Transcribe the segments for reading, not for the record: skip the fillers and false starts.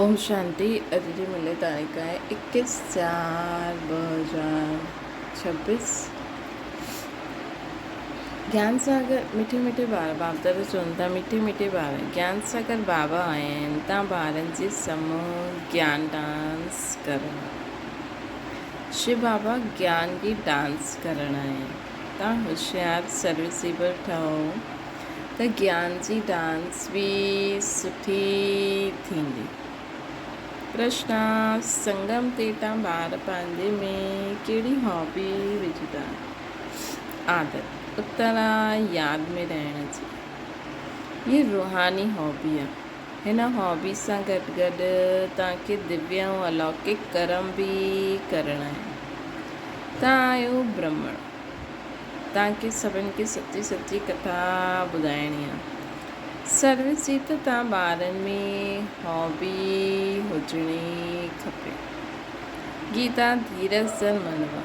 اوم شانتي اڄ جي ملي تاريخ آهي اڪيس چار 2026 گيان ساگر مٺي مٺي ٻار باپ دادا چون ٿا مٺي مٺي ٻار گيان ساگر بابا آيا آهن تان ٻارن جي سمون گيان ڊانس ڪرڻ شو بابا گيان جي ڊانس ڪرڻ آيا آهن تان هوشيار سروسيبل ٺهو ته گيان جي ڊانس به سٺي ٿيندي. پرشنا، سنگم تي تان ٻار پنهنجي ۾ ڪهڙي هابي وجهندا آهن؟ عادت، اترا ياد ۾ رهڻ جي. هيء روحاني هابي آهي. هن هابي سان گڏ گڏ توهان کي دويه ۽ الوڪڪ ڪرم به ڪرڻا آهن. توهان آهيو برهمڻ. توهان کي سڀن کي سچي سچي ڪٿا ٻڌائڻي آ. سروس جي ته توهان ٻارن ۾ هابي هجڻي کپي. گيتا ڌيرج ڌر منوا.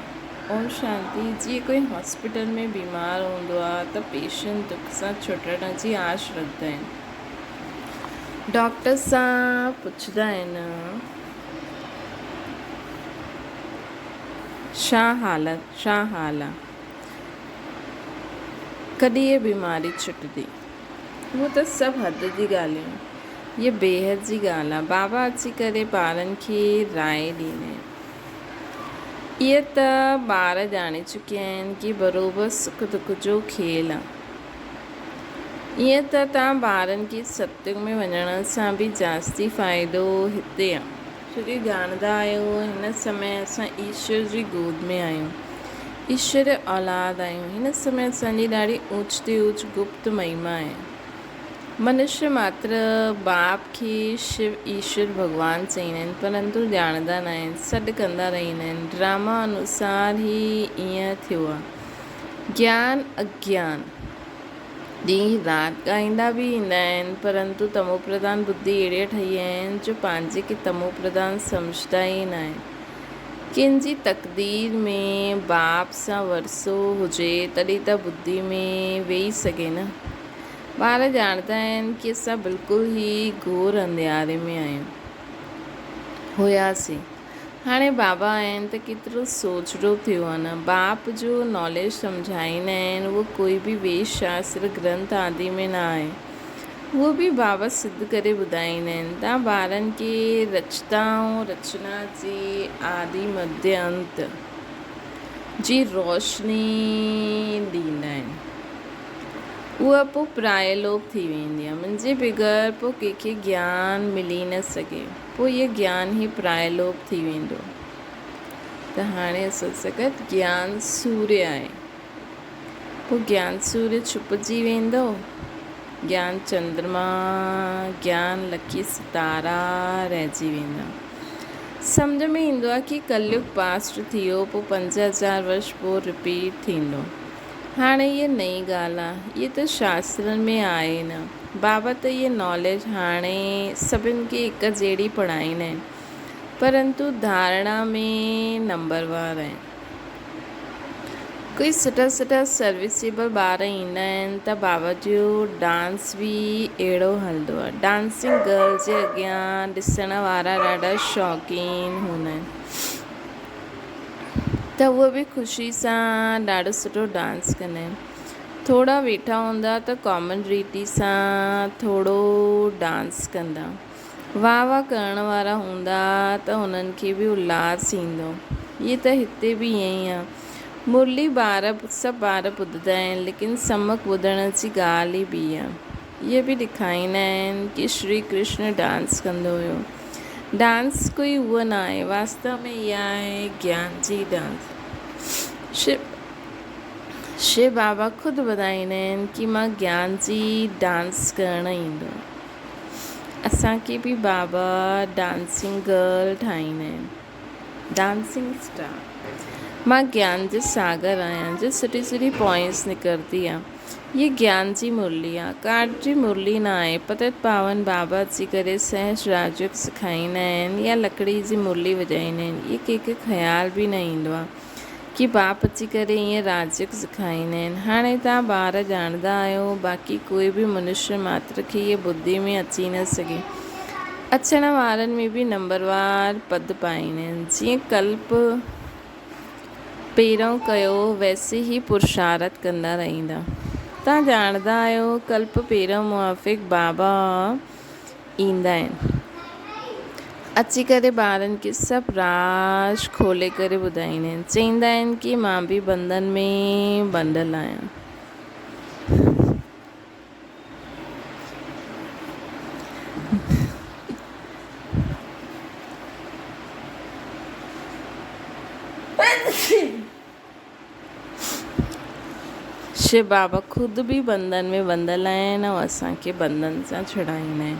اوم شانتي جيئن ڪوئي هاسپيٽل ۾ بيمار هوندو آ ته پيشنٽ دک سان ڇٽڻ جي آش رکندا آهن. ڊاڪٽر سان پڇندا آهن. ڇا حالت، ڇا حال آ. ڪڏهن هيء بيماري ڇٽندي. اهو ته سڀ حد جي ڳالهيون آهن. هيء بيحد جي ڳالهه آ. بابا اچي ڪري ٻارن کي راء ڏيندا آهن. اهي ته ٻار ڄاڻي چڪيا آهن ڪي بروبر سک دک جو کيل آ. ائين ته توهان ٻارن کي ستيگ ۾ وڃڻ سان به جاستي فائدو هتي آ. ڇو جو ڄاڻندا آهيو هن سمي اسان ايشور جي گود ۾ آهيون، ايشور جي اولاد آهيون، هن سمي اسان جي ڏاڍي اوچ تي اوچ گپت مهما آهي. منشيه ماتر باپ کي شو ايشور ڀڳوان چئيندا آهن پرنتو ڄاڻندا ناهن، سڏ ڪندا رهندا آهن، ڊراما انوسار هي ائين ٿيو آهي. گيان اگيان. ڏينهن رات ڳائيندا به ايندا آهن، پرنتو تموپرڌان ٻڌي اهڙي ٺهي آهن جو پنهنجي کي تموپرڌان سمجهندا ئي ناهن. ڪن جي تقدير ۾ باپ سان ورثو هجي تڏهن ته ٻڌي ۾ ويهي سگهي نه. ٻار ڄاڻندا آهن ڪي اسان بلڪل ئي گهور انڌياري ۾ آهيون. هياسين. هاڻي بابا آهن ته ڪيترو سوجهرو ٿيو آ نه. باپ جو ناليج سمجهائيندا آهن اهو ڪوئي به ويد شاستر گرنٿ آدي ۾ نه آهي. اهو به بابا سڌ ڪري ٻڌائيندا آهن. تان ٻارن کي رچتا ۽ رچنا جي آدي مڌيه انت جي روشني ڏيندا آهن. اها پوء پرائلوپ ٿي ويندي آهي. منهنجي بغير پوء ڪنهن کي گيان ملي نه سگهي. پوء اهو گيان ئي پرائلوپ ٿي ويندو. ته هاڻي اصل سگت گيان سوريه آهي. پوء گيان سوريه ڇپجي ويندو. گيان چندرما، گيان لکي ستارا رهجي ويندا. سمجهه ۾ ايندو آهي ڪي ڪليگ پاسٽ ٿي ويو پوء 5000 ورش پوء رپيٽ ٿيندو. هاڻي هيء نئين ڳالهه آ. هيء ته شاسترن ۾ آهي نه. بابا ته هيء ناليج هاڻي سڀن کي هڪ جهڙي پڙهائيندا آهن. پرنتو ڌارڻا ۾ نمبروار آهن. ڪوئي سٺا سٺا سروسيبل ٻار ايندا آهن ته بابا جو ڊانس به اهڙو هلندو آ. ڊانسنگ گرل جي اڳيان ڏسڻ وارا ڏاڍا شوقين هوندا آهن. ته اهي به خوشي سان ڏاڍو سٺو ڊانس ڪندا آهن. ٿورا ويٺا هوندا ته ڪامن ريتي سان ٿورو ڊانس ڪندا. واهه واهه ڪرڻ وارا هوندا ته انهن کي به الاس ايندو. هي ته هتي به ائين ئي آهي. مرلي ٻار سڀ ٻار ٻڌندا آهن ليڪن سمک ٻڌڻ جي ڳالهه ئي ٻي آهي. اهي به ڏيکاريندا آهن ڪي شري ڪرشن ڊانس ڪندو هيو. ڊانس ڪوئي اهو نه آهي واستو ۾ اها آهي گيان جي ڊانس. شو بابا خود ٻڌائيندا آهن ڪي مان گيان جي ڊانس ڪرڻ ايندو. اسان کي به بابا ڊانسنگ گرل ٺاهيندا آهن. Dancing star. مان گيان جو ساگر آهيان جو سٺي سٺي پوائنٽس نڪرندي آ. هيء گيان جي مرلي آ، ڪاٺ جي مرلي نه آهي. پتت پاون بابا اچي ڪري سهج راجيوگ سکائيندا آهن يا لڪڙي جي مرلي وڄائيندا آهن. اهي ڪنهن کي خيال به نه ايندو آ ڪي باپ اچي ڪري ائين راجيوگ سکائيندا آهن. هاڻي توهان ٻار ڄاڻندا آهيو، باقي ڪوئي به منشيه ماتر کي اهي ٻڌي ۾ اچي نه سگهي. اچڻ وارن ۾ به نمبروار پد پائيندا آهن. جيئن ڪلپ پهريون ڪيو ويسي ئي پرشارٿ ڪندا رهندا. توهان ڄاڻندا آهيو ڪلپ پهريون موافق بابا ايندا آهن. اچي ڪري ٻارن کي سڀ راز کولي ڪري ٻڌائيندا آهن. چئيندا آهن ڪي مان به بنڌن ۾ ٻنڌل آهيان. شو بابا خود به بنڌن ۾ ٻنڌل آهن ۽ اسان کي بنڌن سان ڇڏائيندا آهن.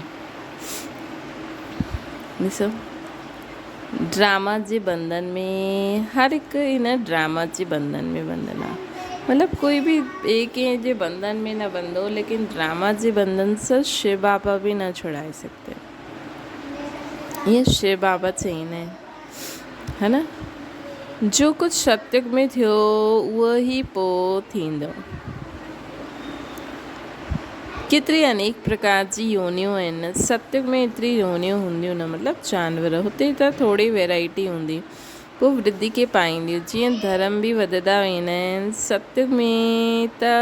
ڏسو ڊراما جي بنڌن ۾ هر هڪ هن ڊراما جي بنڌن ۾ ٻنڌل آهي مطلب ڪوئي به ٻئي ڪنهن جي بنڌن ۾ نه ٻنڌو ليڪن ڊراما جي بنڌن سان شو بابا به نه ڇڙائي سگهندي ائين شو بابا چئيندا آهن ها نه جو ڪجهه ستيگ ۾ ٿيو اهو ئي پوء ٿيندو. ڪيتري انيڪ پرڪار جي يونيون آهن. ستيگ ۾ ايتري يونيون هونديون نه مطلب جانور هتي ته ٿوري ويرائٽي هوندي پوء ورڌي کي پائينديون جيئن ڌرم به وڌندا ويندا آهن ستيگ ۾ ته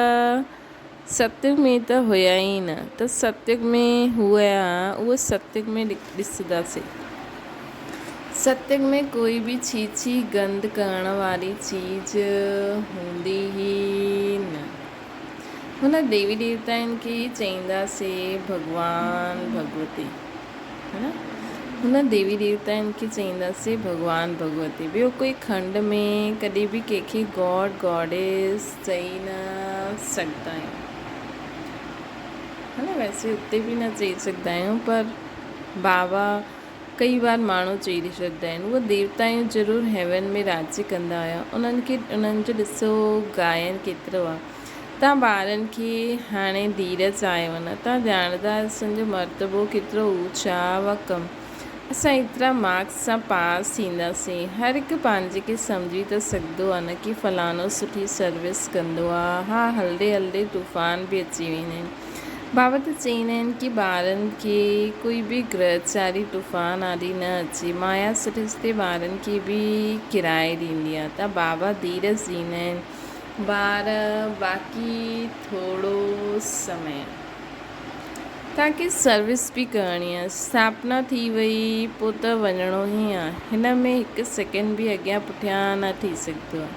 ستيگ ۾ ته هيا ئي نه ته ستيگ ۾ هيا اهو ستيگ ۾ ڏسنداسين. ستيگ ۾ ڪوئي به ڇي ڇي گند ڪرڻ واري چيز هوندي ئي نه. هن ديوي ديوتائن کي ئي چئينداسين ڀڳوان ڀڳوتي. ها نه؟ هن ديوي ديوتائن کي چئينداسين ڀڳوان ڀڳوتي. ٻيو ڪوئي کنڊ ۾ ڪڏهن به ڪنهن کي گاڊ گاڊيس چئي نه سگهندا آهيون. ها نه ويسي اتي به نه چئي سگهندا آهيون پر بابا ڪئي بار ماڻهو چئي ڇڏندا آهن. اهي ديوتائون ضرور هيون ۾ راڄ ڪندا هيا. انهن کي انهن جو ڏسو گائن ڪيترو آ. تان ٻارن کي هاڻي ڌيرج آيو نه. تان ڄاڻندا اسان جو مرتبو ڪيترو اوچ آ وا ڪم. اسان ايترا مارڪس سان پاس ٿينداسين. هر هڪ پنهنجي کي سمجهي ته سگهندو آ نه ڪي فلاڻو سٺي سروس ڪندو آ. ها هلندي هلندي طوفان به اچي ويندا آهن. بابا ته چئيندا آهن ڪي ٻارن کي ڪوئي به گرهچاري طوفان آدي نه اچي. مايا سرشتي ٻارن کي به ڪرائي ڏيندي آهي ته بابا ڌيرج ڏيندا آهن. ٻار باقي ٿورو سمي توهان کي سروس به ڪرڻي آهي. اسٿاپنا ٿي وئي پوء ته وڃڻو ئي آهي. هن ۾ هڪ سيڪنڊ به اڳيان پٺيان نه ٿي سگهندو آهي.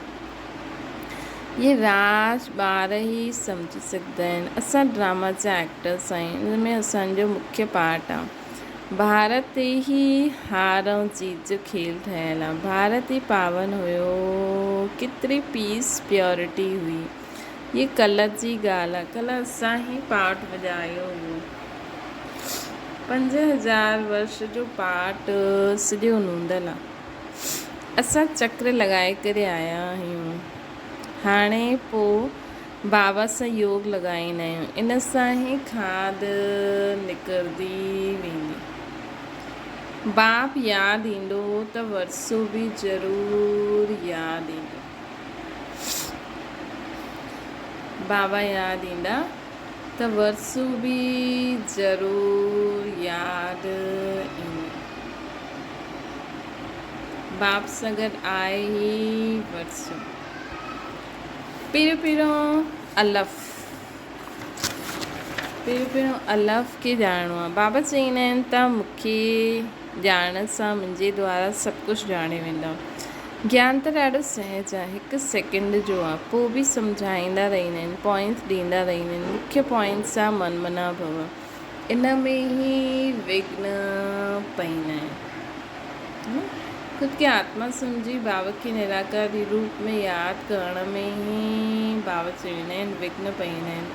اهي راز ٻار ئي سمجهي سگهندا آهن. اسان ڊراما جا ايڪٽرس آهيون، ان ۾ اسان جو مکيه پارٽ آهي. ڀارت تي ئي هار ۽ جيت جو کيل ٺهيل آهي. ڀارت ئي پاون هيو، ڪيتري پيس پيورٽي هئي. هيء ڪلهه جي ڳالهه آهي. ڪلهه اسان ئي پارٽ وڄايو هو. 5000 ورش جو پارٽ سڄو نوندل آهي. اسان چڪر لڳائي ڪري آيا آهيون. هاڻي پوء بابا سان يوگ لڳائيندا آهيون. ان سان ئي کاڌ نڪرندي ويندي. باپ ياد ايندو ته ورثو به ضرور ياد ايندو. بابا ياد ايندا ته ورثو به ضرور ياد ايندو. باپ سان گڏ آهي هي ورثو. پهريون پهريون الف پهريون پهريون الف کي ڄاڻڻو آهي. بابا چئيندا آهن ته مون کي ڄاڻڻ سان منهنجي دوارا سڀ ڪجهه ڄاڻي ويندؤ. گيان ته ڏاڍو سهج آهي، هڪ سيڪنڊ جو آهي، پوء به سمجهائيندا رهندا آهن، پوائنٽس ڏيندا رهندا آهن. مکيه پوائنٽس آهي من منا ڀو. ان ۾ ئي وگهن پئيندا آهن. خود کي آتما سمجهي ڀاو کي نراڪاري روپ ۾ ياد ڪرڻ ۾ ئي ڀاو چئيندا آهن، وگهن پئيندا آهن.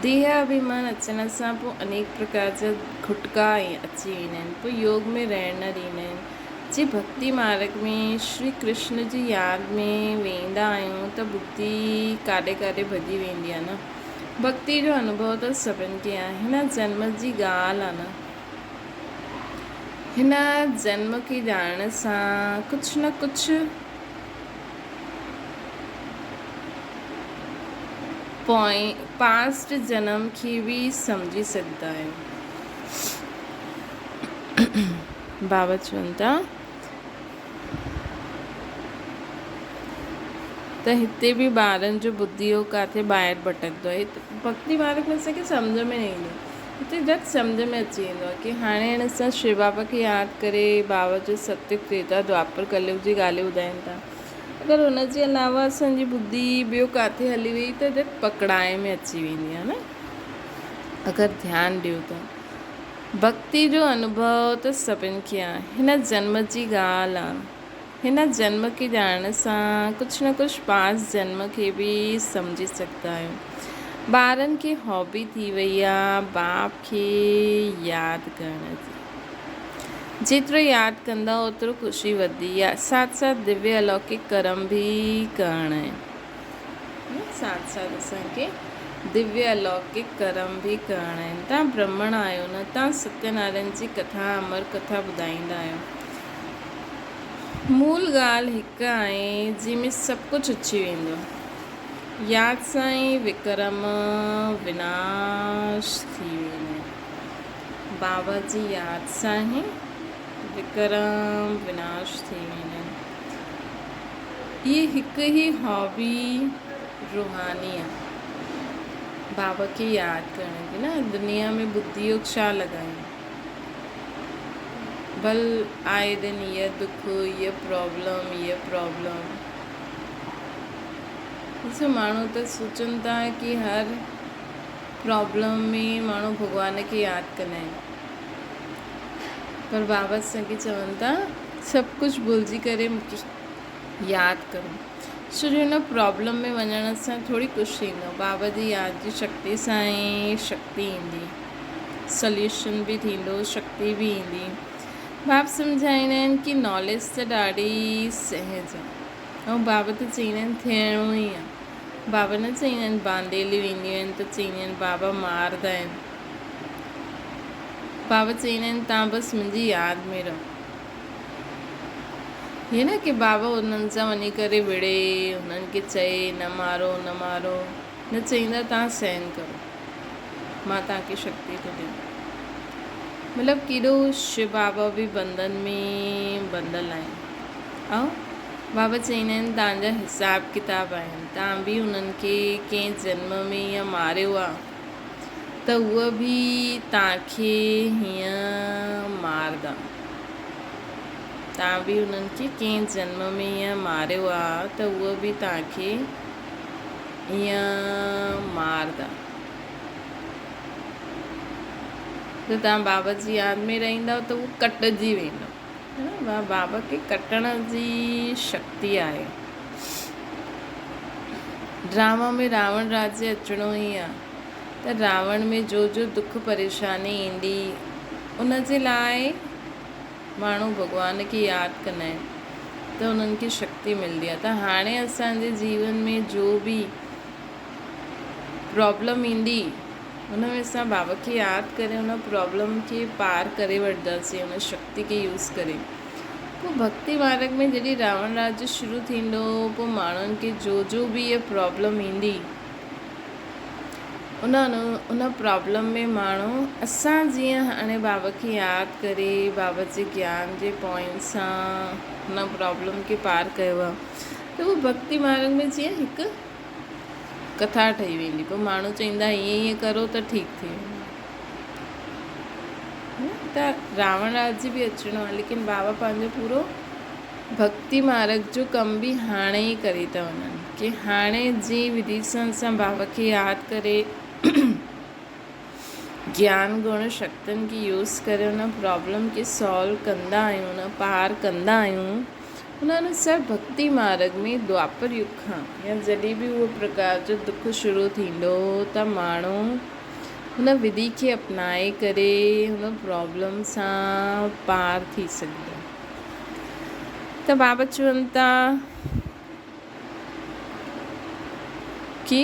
ديهه اڀيمان اچڻ سان پوء انيڪ پرڪار جا گهٽڪا اچي ويندا آهن، پوء يوگ ۾ رهڻ نه ڏيندا آهن. جي ڀڳتي مارڳ ۾ شري ڪرشن جي ياد ۾ ويندا آهيون ته ٻڌي ڪاڏي ڪاڏي ڀڄي ويندي آهي نه. ڀڳتي جو انوڀو ته سڀن کي آهي. هن جنم جي ڳالهه آهي نه. هن جنم کي ڄاڻڻ سان ڪجهه نه ڪجهه پاسٽ جنم کي به سمجهي سگهندا آهيو. بابا چون ٿا ته هتي به ٻارن جو ٻڌي هو ڪاٿي ٻاهر ڀٽڪندو آهي. ڀڳتي مارگ ۾ اسان کي سمجهه ۾ نه ايندو هتي جهٽ سمجهه ۾ اچي ويندو آهي ڪي هاڻي هن اسان شو بابا کي ياد ڪري بابا جو ستيگ تريتا دوآپر ڪليگ جي ڳالهيون ٻڌائين ٿا اگر هن جي علاوه اسان جي ٻڌي ٻيو ڪاٿي هلي وئي ته جهٽ پڪڙائي ۾ اچي ويندي آهي نه اگر ڌيان ڏيو ته. ڀڳتي جو انوڀو ته سڀن کي آ. هن جنم جي ڳالهه آ. هن جنم کي ڄاڻڻ سان ڪجهه نه ڪجهه پاس جنم کي به سمجهي سگهندا آهيون. ٻارن کي هابي ٿي وئي آ باپ کي ياد ڪرڻ جي. جيترو ياد ڪندا اوترو خوشي وڌندي آ. ساٿ ساٿ دويه الوڪڪ ڪرم به ڪرڻ آهي. ساٿ ساٿ اسان کي دويه الوڪڪ ڪرم به ڪرڻا آهن. توهان برهمڻ آهيو نه، توهان ستيه نارائڻ جي ڪٿا امر ڪٿا ٻڌائيندا آهيو. مول ڳالهه هڪ آهي جنهن ۾ سڀ ڪجهه اچي ويندو. ياد سان ئي وڪرم وناش ٿي ويندا آهن. بابا جي ياد سان ئي وڪرم وناش ٿي ويندا آهن. هيء هڪ ئي هابي روحاني آ. بابا کي ياد ڪرڻ جي نه دنيا ۾ ٻڌي يوگ ڇا لڳايون. ڀل آئي دن هيء دک هيء پرابلم هيء پرابلم. ڏسو ماڻهو ته سوچن ٿا ڪي هر پرابلم ۾ ماڻهو ڀڳوان کي ياد ڪندا آهن. پر بابا اسان کي چون ٿا سڀ ڪجهه ڀلجي ڪري مون کي ياد ڪرو. ڇو جو هن پرابلم ۾ وڃڻ سان ٿوري ڪجهه ٿيندو. بابا جي ياد جي شڪتي سان ئي شڪتي ايندي. سوليوشن به ٿيندو، شڪتي به ايندي. باب سمجهائيندا آهن ڪي ناليج ته ڏاڍي سهج آهي. ۽ بابا ته چئيندا آهن ٿيڻو ئي آهي. بابا نه چئيندا آهن بانديليون اينديون آهن ته چئيندا آهن بابا ماردا آهن. بابا چئيندا آهن توهان بس منهنجي ياد ۾ رهو. هيئن نه ڪي بابا انهن سان وڃي ڪري وڙهي، انهن کي چئي نه مارو نه مارو، نه چئيندا توهان سهن ڪرو، مان توهان کي شڪتي ٿو ڏيان. مطلب ڪيڏو شو بابا به بندن ۾ بندل آهن. ۽ بابا چئيندا آهن توهان جا حساب ڪتاب آهن، توهان به انهن کي ڪنهن جنم ۾ ائين ماريو آهي ته هوء به توهان کي هيئن ماردا. توهان به انهن کي ڪنهن جنم ۾ ائين ماريو آ ته هوء به توهان کي ائين ماردا. ته توهان بابا جي ياد ۾ رهندؤ ته هو ڪٽجي ويندو. بابا کي ڪٽڻ جي شڪتي آهي. ڊراما ۾ راوڻ راجيه اچڻو ئي آ ته راوڻ ۾ جو جو دک پريشاني ايندي ان جي لاء ماڻهو ڀڳوان کي ياد ڪندا آهن ته انهن کي شڪتي ملندي آ ته هاڻي اسان جي جيون ۾ جو به پرابلم ايندي ان ۾ اسان بابا کي ياد ڪري ان پرابلم کي پار ڪري وٺنداسين ان شڪتي کي يوز ڪري پوء ڀڳتي مارگ ۾ جڏهن راوڻ راج شروع ٿيندو پوء ماڻهن کي جو جو به اها پرابلم ايندي ان ان پرابلم ۾ ماڻهو اسان جيئن هاڻي بابا کي ياد ڪري بابا جي گيان جي پوائنٽ سان ان پرابلم کي پار ڪيو آهي ته پوء ڀڳتي مارگ ۾ جيئن هڪ ڪٿا ٺهي ويندي پوء ماڻهو چئيندا ائين ائين ڪرو ته ٺيڪ ٿي ويندو ته راوڻ راج به اچڻو آهي ليڪن بابا پنهنجو پورو ڀڳتي مارگ جو ڪم به هاڻي ئي ڪري ٿا وڃن ڪي هاڻي جي وڌي سان اسان بابا کي ياد ڪري گيان گڻ شڪتين کي يوز ڪري ان پرابلم کي سالو ڪندا آهيون ان پار ڪندا آهيون ان انوسار ڀڳتي مارگ ۾ دوآپر يگ کان يا جڏهن به اهو پرڪار جو دک شروع ٿيندو ته ماڻهو هن وڌي کي اپنائي ڪري هن پرابلم سان پار ٿي سگهندو ته بابا چون ٿا ڪي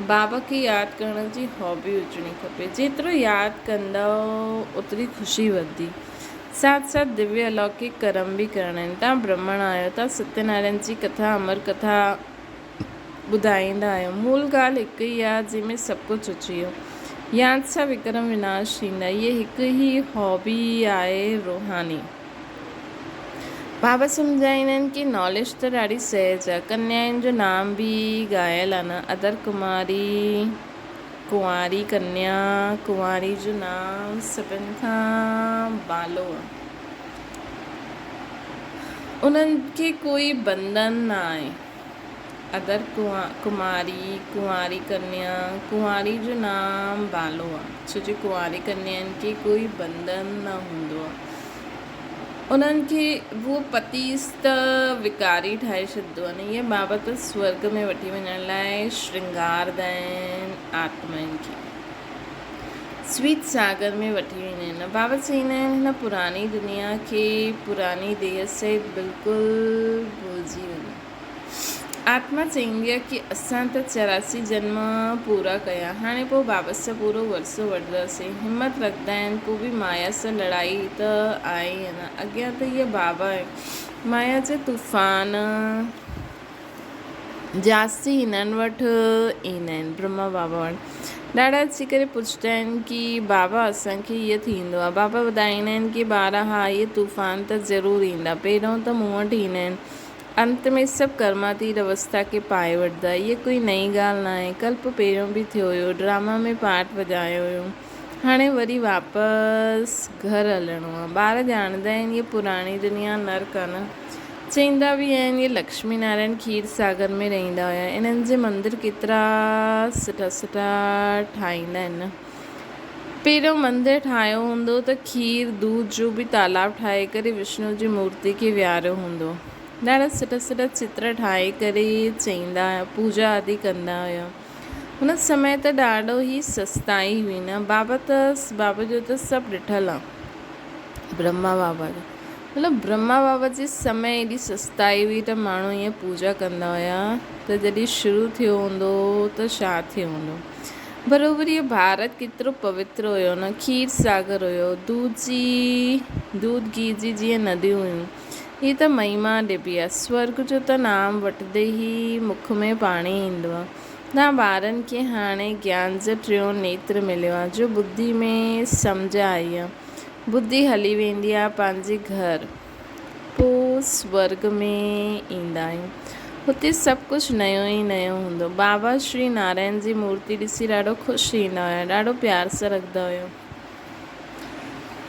بابا کي ياد ڪرڻ جي هابي هجڻي کپي. جيترو ياد ڪندؤ اوتري خوشي وڌندي. ساٿ ساٿ دويه الوڪڪ ڪرم به ڪرڻا آهن. توهان برهمڻ آهيو، توهان ستيه نارائڻ جي ڪٿا امر ڪٿا ٻڌائيندا آهيو. مول ڳالهه هڪ ئي آهي جنهن ۾ سڀ ڪجهه اچي ويو. ياد سان وڪرم وناش ٿيندا. هيء هڪ ئي هابي آهي روحاني. بابا سمجهائيندا آهن ڪي ناليج ته ڏاڍي سهج آهي. ڪنيائن جو نام به ڳايل آهي نه ادر ڪماري، ڪنواري ڪنيا، ڪنواري جو نام سڀن کان بالو آهي. انهن کي ڪوئي بنڌن نه آهي. ادر ڪماري، ڪنواري ڪنيا، ڪنواري جو نام بالو آ، ڇو جو ڪنواري ڪنيائن کي ڪوئي بنڌن نه هوندو آ. انهن کي اهو پتيس ته وڪاري ٺاهي ڇڏندو آ نه. اهي بابا ته سورڳ ۾ وٺي وڃڻ لاء شرنگاردا آهن آتمائن کي. سويت ساگر ۾ وٺي ويندا آهن. بابا چئيندا آهن هن پراڻي دنيا کي پراڻي ديهه سهت بلڪل ڀلجي وڃو. آتما چئيندي آهي ڪي اسان ته 84 جنم پورا ڪيا هاڻي پوء بابا سان پورو ورثو وٺنداسين. همت رکندا آهن پوء به مايا سان لڙائي ته آهي ئي نه. اڳيان ته هيء بابا آهي. مايا جا طوفان جاستي هنن وٽ ايندا آهن، برهما بابا وٽ. ڏاڍا اچي ڪري پڇندا آهن ڪي بابا اسان کي هيء ٿيندو آهي. بابا ٻڌائيندا آهن ڪي ٻارا ها اهي طوفان ته ضرور ايندا. پهريون ته مون وٽ ايندا آهن. انت ۾ سڀ ڪرماتيت اوستا کي پائي وٺندا. هيء ڪوئي نئين ڳالهه ناهي. ڪلپ پهريون به ٿيو هيو. ڊراما ۾ پارٽ وڄايو هيو. هاڻي وري واپس گهر هلڻو آهي. ٻار ڄاڻندا آهن هيء پراڻي دنيا نرڪ آهي نه. چئيندا به آهن اهي لڪشمي نارائڻ کير ساگر ۾ رهندا هيا. انهن جي مندر ڪيترا سٺا سٺا ٺاهيندا آهن نه. پهريون مندر ٺاهيو هوندو ته کير دوڌ جو به تالاب ٺاهي ڪري وشنو جي مورتي کي ويهاريو هوندو. ڏاڍا سٺا سٺا چتر ٺاهي ڪري چئيندا هيا پوڄا آدي ڪندا هيا. هن سمي ته ڏاڍو ئي سستائي هئي نه. بابا ته بابا جو ته سڀ ڏٺل آ. برهما بابا جو مطلب برهما بابا جي سمي ايڏي سستائي هئي ته ماڻهو ائين پوڄا ڪندا هيا ته جڏهن شروع ٿيو هوندو ته ڇا ٿيو هوندو. بروبر هيء ڀارت ڪيترو پوتر هيو نه کير ساگر هيو دوڌ جي دوڌ گيهه جي جيئن نديون هيون. هي ته مهما ڏبي آ. سورڳ جو ته نام وٺندي ئي مک ۾ پاڻي ايندو آ. توهان ٻارن کي هاڻي گيان جو ٽيون نيتر مليو آ، جو ٻڌي ۾ سمجهه آئي آ. ٻڌي هلي ويندي آ پنهنجي گهر. پوء سورڳ ۾ ايندا آهيون. هتي سڀ ڪجهه نيو ئي نيو هوندو. بابا شري نارائڻ جي مورتي ڏسي ڏاڍو خوش ٿيندا هيا. ڏاڍو پيار سان رکندا هيا.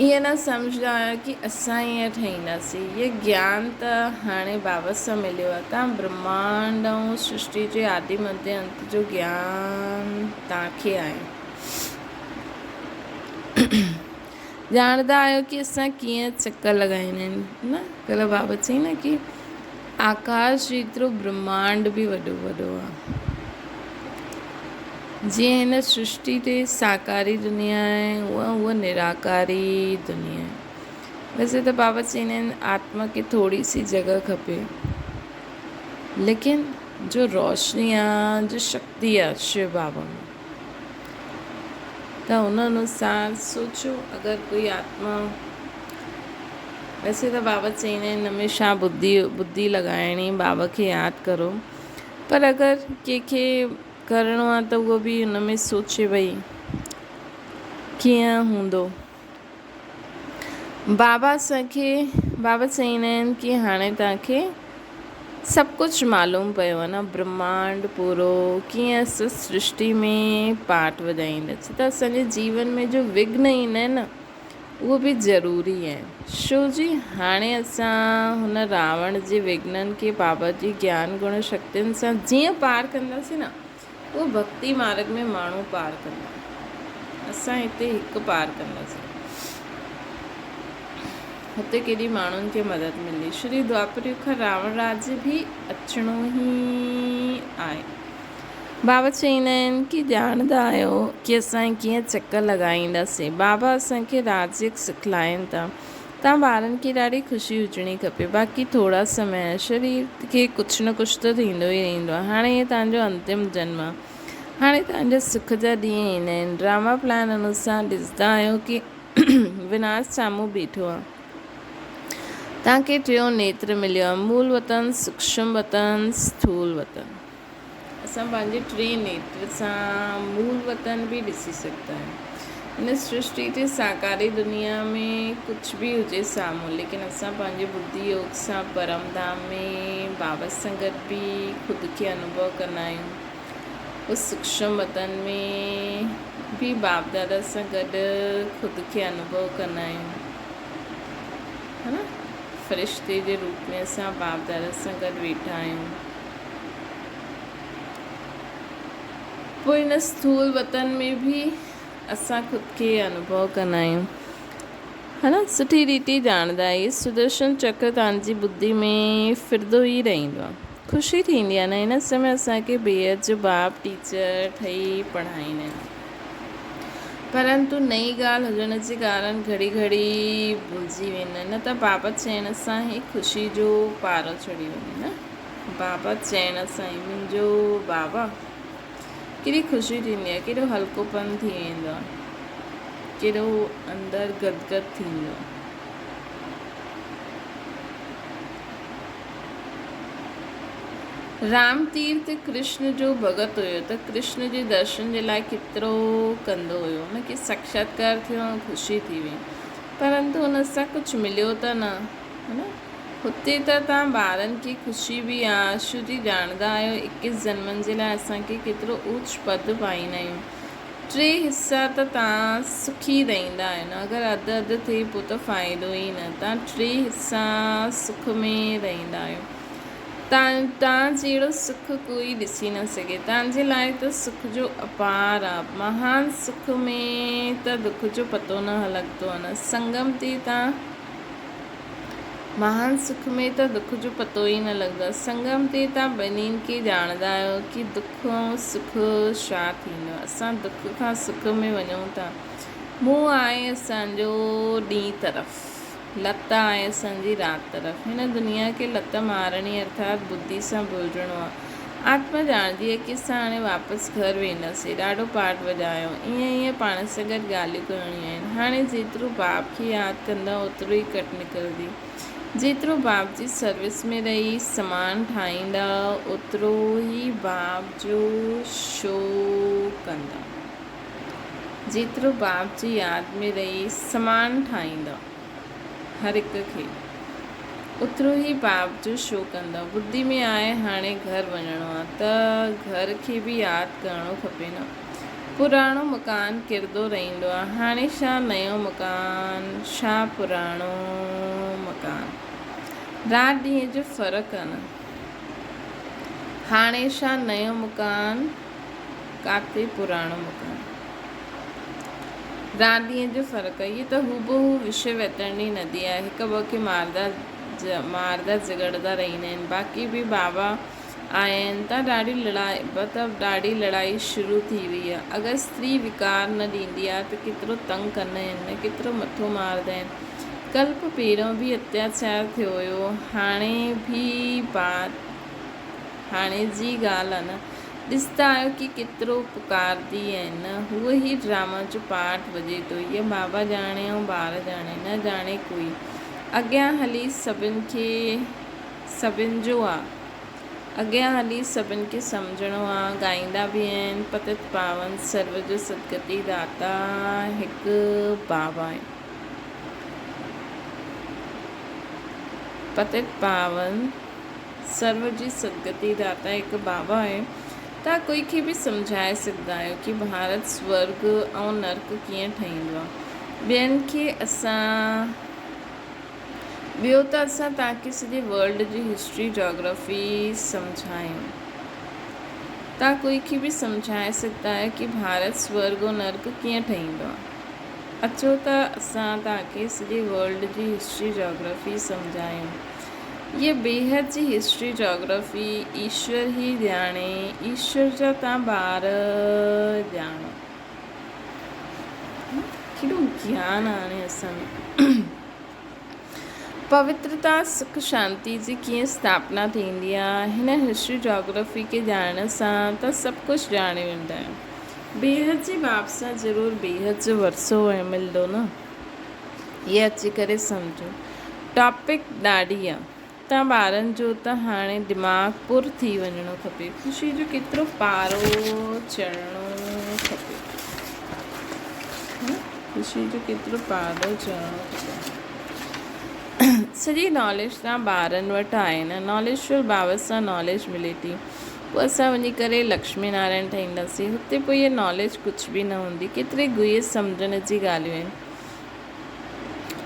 ائين نه سمجهندا هيا ڪي اسان ائين ٺهينداسين. هيء گيان ته هاڻي بابا سان مليو آهي. توهان برهمانڊ ۽ سرشٽي جي آدي مڌيه انت جو گيان توهان کي آهي. ڄاڻندا آهيو ڪي اسان ڪيئن چڪر لڳائيندا آهن نه ڪلهه بابا چئي نه ڪي آڪاش جيترو برهمانڊ به وڏو وڏو آهي. جيئن هن سرشٽي تي ساڪاري دنيا آهي اها اها نراڪاري دنيا آهي. ويسي ته بابا چئيندا آهن آتما کي ٿوري سي جڳهه کپي ليڪن جو روشني آ جو شڪتي آ شو بابا ۾ ته ان انوسار سوچو اگر ڪوئي آتما ويسي ته بابا چئيندا آهن هميشه ٻڌي ٻڌي لڳائڻي بابا کي ياد ڪرو پر اگر ڪنهن کي ڪرڻو آ ته اهو به ان ۾ سوچي ڀئي ڪيئن هوندو. بابا اسان کي بابا چئيندا آهن ڪي هاڻي توهان کي سڀ ڪجهه معلوم پيو آهي نه برهمانڊ پورو ڪيئن اسان سرشٽي ۾ پاٺ وڄائيندا ڇو ته اسان جي جيون ۾ جو وگهن ايندا آهن نه اهو به ضروري آهي شو جي هاڻي اسان هن راوڻ جي وگهنن کي بابا جي گيان گڻ شڪتين سان جيئن پار ڪنداسين نه اهو ڀڳتي مارڳ ۾ ماڻهو پار ڪندا. اسان هتي هڪ پار ڪنداسين. هتي ڪيڏي ماڻهن کي مدد ملي. شري دوآپر يگ کان راوڻ راڄ به اچڻو ئي آهي. بابا چئيندا آهن ڪي ڄاڻندا آهيو ڪي اسان ڪيئن چڪر لڳائينداسين. بابا اسان کي راجيگ سکلائين ٿا. توهان ٻارن کي ڏاڍي خوشي هجڻي کپي. باقي ٿورا سمي آهي. شرير کي ڪجهه نه ڪجهه ته ٿيندو ئي رهندو آهي. هاڻي هي توهان جو انتم جنم آهي. هاڻي توهان جا سک جا ڏينهن ايندا آهن. ڊراما پلان انوسار ڏسندا آهيو ڪي وناش سامهون بيٺو آهي. توهان کي ٽيون نيتر مليو آهي. مول وطن، سوکشم وطن، سٿول وطن. اسان پنهنجي ٽئين نيتر سان مول وطن به ڏسي سگهندا آهيون. هن سرشٽي تي ساڪاري دنيا ۾ ڪجهه به هجي سامهون ليڪن اسان پنهنجي ٻڌي يوگ سان پرم ڌام ۾ بابا سان گڏ به خود کي انوڀو ڪندا آهيون. اس سوڪشم وطن ۾ به باپ دادا سان گڏ خود کي انوڀو ڪندا آهيون. ها نه فرشتي جي روپ ۾ اسان باپ دادا سان گڏ ويٺا آهيون. پوء هن اسٿول وطن ۾ به اسان خود کي انوڀو ڪندا آهيون. ها نه سٺي ريتي ڄاڻندا آهيو. سدرشن چڪر توهان جي ٻڌي ۾ ڦرندو ئي رهندو آهي. خوشي ٿيندي آهي نه هن سمي اسان کي بيحد جو باپ ٽيچر ٺهي پڙهائيندا آهن. پرنتو نئين ڳالهه هجڻ جي ڪارڻ گهڙي گهڙي ڀلجي ويندا آهن نه ته بابا چئڻ سان ئي خوشي جو پارو چڙهي وڃي نه. بابا چئڻ سان ئي منهنجو بابا ڪيڏي خوشي ٿيندي آهي، ڪيڏو هلڪوپن ٿي ويندو آهي، ڪيڏو اندر گدگد ٿيندو آهي. رام تيرٿ ڪرشن جو ڀڳت هيو ته ڪرشن جي درشن جي لاء ڪيترو ڪندو هيو. هن کي ساکشاتڪار ٿيو ۽ خوشي ٿي وئي. پرنتو هن سان ڪجهه مليو ته نه. ها نه؟ هتي ته توهان ٻارن کي خوشي به آ، شو جي ڄاڻندا آهيو ايڪيس جنمن جي لاء اسان کي ڪيترو اوچ پد پائيندا آهيون. ٽي حصا ته توهان سکي رهندا آهيو نه، اگر اڌ اڌ ٿئي پوء ته فائدو ئي نه، توهان ٽي حصا سک ۾ رهندا آهيو. توهان جهڙو سک ڪوئي ڏسي نه سگهي. توهان جي لاء ته سک جو اپار آ. مهان سک ۾ ته دک جو پتو نه لڳندو آ نه. سنگم تي توهان مهان سک ۾ ته دک جو پتو ئي نه لڳندو آهي. سنگم تي توهان ٻنهين کي ڄاڻندا آهيو ڪي دک ۽ سک ڇا ٿيندو آهي. اسان دک کان سک ۾ وڃون ٿا. منهن آهي اسان جو ڏينهن طرف، لت آهي اسان جي رات طرف. هن دنيا کي لت مارڻي ارٿات ٻڌي سان ڀلجڻو آهي. آتما ڄاڻندي آهي ڪي اسان هاڻي واپس گهر وينداسين. ڏاڍو پاٺ وڄايو. ائين ائين پاڻ سان گڏ ڳالهيون ڪرڻيون آهن. هاڻي جيترو باپ کي ياد ڪندا اوترو ئي ڪٽ نڪرندي. جيترو باپ جي سروس ۾ رهي سامان ٺاهيندا اوترو ئي باپ جو شو ڪندا. جيترو باپ جي ياد ۾ رهي سامان ٺاهيندا. هر هڪ کي اوترو ئي باپ جو شو ڪندؤ. ٻڌي ۾ آهي هاڻي گهر وڃڻو آ ته گهر کي به ياد ڪرڻو کپي نه. پراڻو مڪان ڪرندو رهندو آ. هاڻي ڇا نيو مڪان ڇا پراڻو مڪان. رات ڏينهن جو فرق آ نه. هاڻي ڇا نيو مڪان ڪاٿي پراڻو مڪان. رات ڏينهن جو فرق آهي. هيء ته هوبهو وشيه ويترڻي ندي آهي. هڪ ٻئي کي ماردا ماردا جهڳڙدا رهندا آهن. باقي به بابا آيا آهن ته ڏاڍي لڙائي ته ڏاڍي لڙائي شروع ٿي وئي آهي. اگر استري وڪار نه ڏيندي آهي ته ڪيترو تنگ ڪندا آهن نه ڪيترو مٿو ماردا آهن. ڪلپ پهريون به اتياچار ٿيو هيو هاڻي به بات هاڻي جي ڳالهه آهي نه. ڏسندا آهيو ڪي ڪيترو پڪاردي ۽ نه هوء هي ڊراما جو پارٽ وڄي ٿو هيء بابا ڄاڻي ۽ ٻار ڄاڻي نه ڄاڻي ڪوئي اڳيان هلي سڀن کي سڀن جو آ اڳيان هلي سڀن کي سمجهڻو آ ڳائيندا به آهن پتت پاون سرو جو سدگتي داتا هڪ بابا آهي پتت پاون سرو جي سدگتي داتا هڪ بابا آهي. توهان ڪوئي کي به سمجهائي سگهندا آهيو ڪي ڀارت سورڳ ۽ نرڪ ڪيئن ٺهيندو آهي. ٻين کي اسان ٻيو ته اسان توهان کي سڄي ورلڊ جي هسٽري جاگرافي سمجهايون. توهان ڪوئي کي به سمجهائي سگهندا آهيو ڪي ڀارت سورڳ ۽ نرڪ ڪيئن ٺهيندو آهي. اچو ته اسان توهان کي سڄي ورلڊ جي هسٽري جاگرافي سمجهايون. هيء بيحد جي هسٽري جاگرافي ايشور ئي ڄاڻي، ايشور جا تان ٻار ڄاڻو. ڪيڏو گيان آڻي اسان ۾. پوترتا سک شانتي جي ڪيئن اسٿاپنا ٿيندي آ، هن هسٽري جاگرافي کي ڄاڻڻ سان تان سڀ ڪجهه ڄاڻي ويندا آهيو. بيحد جي باپ سان ضرور بيحد جو ورثو ملندو نه. هي اچي ڪري سمجهو. ٽاپڪ ڏاڍي آ. هتان ٻارن جو ته هاڻي دماغ پر ٿي وڃڻو کپي. خوشي جو ڪيترو پارو چڙهڻو کپي. خوشي جو ڪيترو پارو چڙهڻو کپي. سڄي ناليج تان ٻارن وٽ آهي نه. ناليج شور بابت سان ناليج ملي ٿي. پوء اسان وڃي ڪري لڪشمي نارائڻ ٺهينداسين. هتي پوء اها ناليج ڪجهه به نه هوندي. ڪيتري گهي سمجهڻ جي ڳالهيون آهن.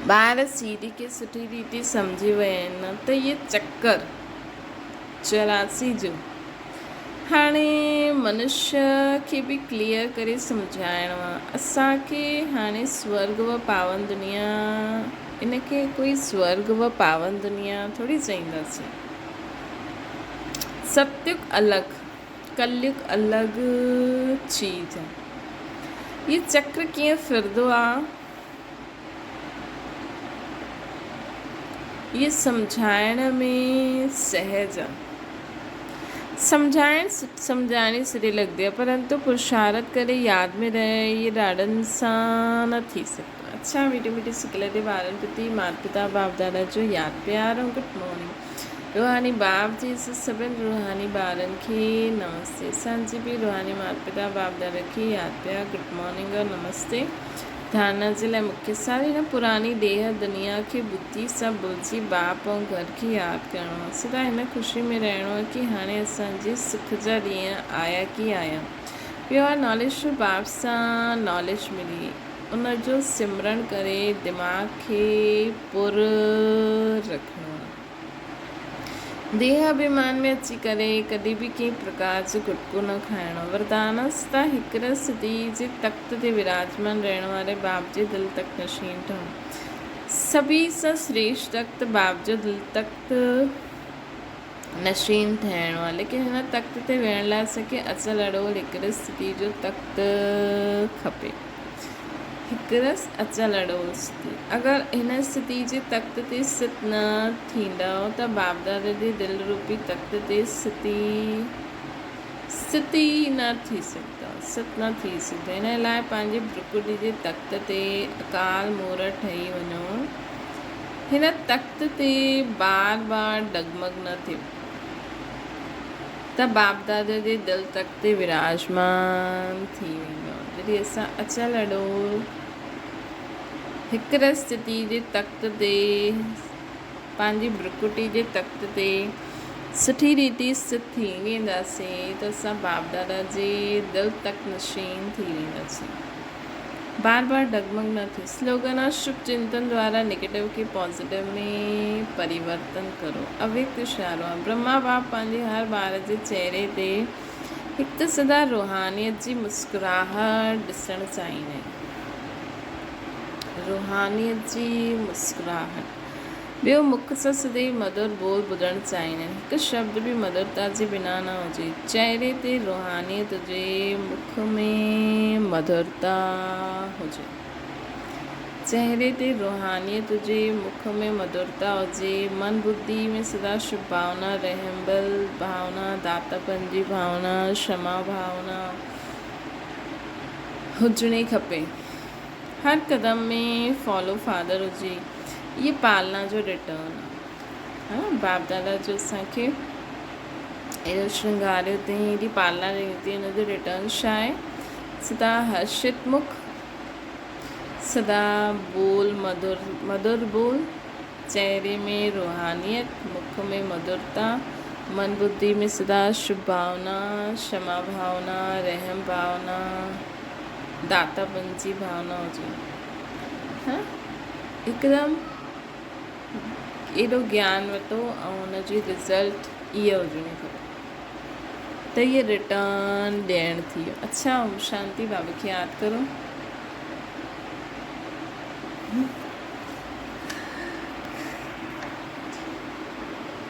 ٻار سيڙهي کي سٺي ريتي سمجهي ويا آهن ته اهي چڪر 84 جو هاڻي منشيه کي به ڪليئر ڪري سمجهائڻو آهي. اسان کي هاڻي سورڳ و پاون دنيا ان کي ڪوئي سورڳ و پاون دنيا ٿوري چئينداسين. ستيگ الڳ ڪليگ الڳ چيز آ. هي چڪر ڪيئن ڦرندو آ اهي سمجهائڻ ۾ سهج آ. سمجهائڻ سمجهاڻي سري لڳندي آ پرنتو پرشارت ڪري ياد ۾ رهي اهي ڏاڍن سان نه ٿي سگهندو آ. اڇا مٺي مٺي سڪليدي ٻارن پرتي مات پتا باپ دادا جو ياد پيار ۽ گڊ مارننگ. روحاني باپ جي عزت سڀن روحاني ٻارن کي نمستي اسان جي به روحاني مات پتا باپ دادا کي ياد پيا گڊ مارننگ اور نمستي ڌارنا جي لاء مکيه ساري هن پراڻي ڏيهه دنيا کي ٻڌي سان ڀلجي باپ ۽ گهر کي ياد ڪرڻو آهي سدا هن خوشي ۾ رهڻو آهي ڪي هاڻي اسان جي سک جا ڏينهن آيا ڪي آيا ٻيو آهي ناليج ٿرو باپ سان ناليج ملي ان جو سمرڻ ڪري دماغ کي پر رکڻو آهي. ديهه اڀيمان ۾ اچي ڪري ڪڏهن به ڪنهن پرڪار جو گٽڪو نه کائڻو. وردانستا هڪ سڌي جي تخت تي وراجمان رهڻ واري باپ جي دل تخت نشين ٺهو. سڀني سان سريشٽ تخت باپ جو دل تخت نشين ٺهڻو آهي. ليڪن هن تخت تي ويهڻ لاء اسان کي اچل اڙول هڪ سڌي جو تخت کپي. هڪرس اچل اڙول سٿي. اگر هن سٿي جي تخت تي ست نه ٿيندؤ ته باپدادا جي دل روپي تخت تي ستي ست ئي نه ٿي سگهندؤ. ست نه ٿي سگهندؤ. ان لاء پنهنجي برڪٽي جي تخت تي اڪال مورت ٺهي وڃو. هن تخت تي بار بار ڊڳمڳ نه ٿيو ته باپدادا جي دل تخت تي وراجمان ٿي ويندو. جڏهن اسان اچل اڏول هڪ استٿي جي تخت تي پنهنجي برڪٽي جي تخت تي سٺي ريتي استٿ ٿي وينداسين ته اسان باپدادا جي دل تخت نشين ٿي وينداسين. بار بار ڊڳمڳ نه ٿيو. سلوگن آ شڀ چنتن دوارا نيگيٽو کي پازيٽو ۾ پريورتن ڪرو. اويڪت اشارو آ. برهما باپ پنهنجي هر ٻار جي چهري تي هڪ ته سدا روحانيت جي مسڪراهٽ ڏسڻ چاهيندا آهن. روحانيت جي مسڪراهٽ. ٻيو مک سان سدائين مڌر ٻول ٻڌڻ چاهيندا آهن. هڪ شبد به مڌرتا جي بنا نه هجي. چهري تي روحانيت هجي، مک ۾ مڌرتا هجي. چهري تي روحانيت هجي، مک ۾ مڌرتا هجي. من ٻڌي ۾ سدا شڀ ڀاونا، رحمبل ڀاونا، داتاپن جي ڀاونا، شما ڀاونا هجڻي کپي. هر قدم ۾ فالو فادر هجي اهي پالنا جو ريٽرن آ ها باپ دادا جو اسان کي اهڙو شرنگاريو اٿئي اهڙي پالنا ڏني اٿئي ان جو ريٽرن ڇا آهي سدا هرشت مک سدا بول مڌر مڌر بول چهري ۾ روحانيت مک ۾ مڌرتا من ٻڌي ۾ سدا شڀ ڀاونا شما ڀاونا رحم ڀاونا داتا بنجي ڀاونا هجي ها هڪدم ايڏو گيان ورتو ۽ ان جي رزلٽ ايء هجڻي کپي ته ايء ريٽرن ڏيڻ ٿي ويو. اڇا اوم شانتي بابا کي ياد ڪرو.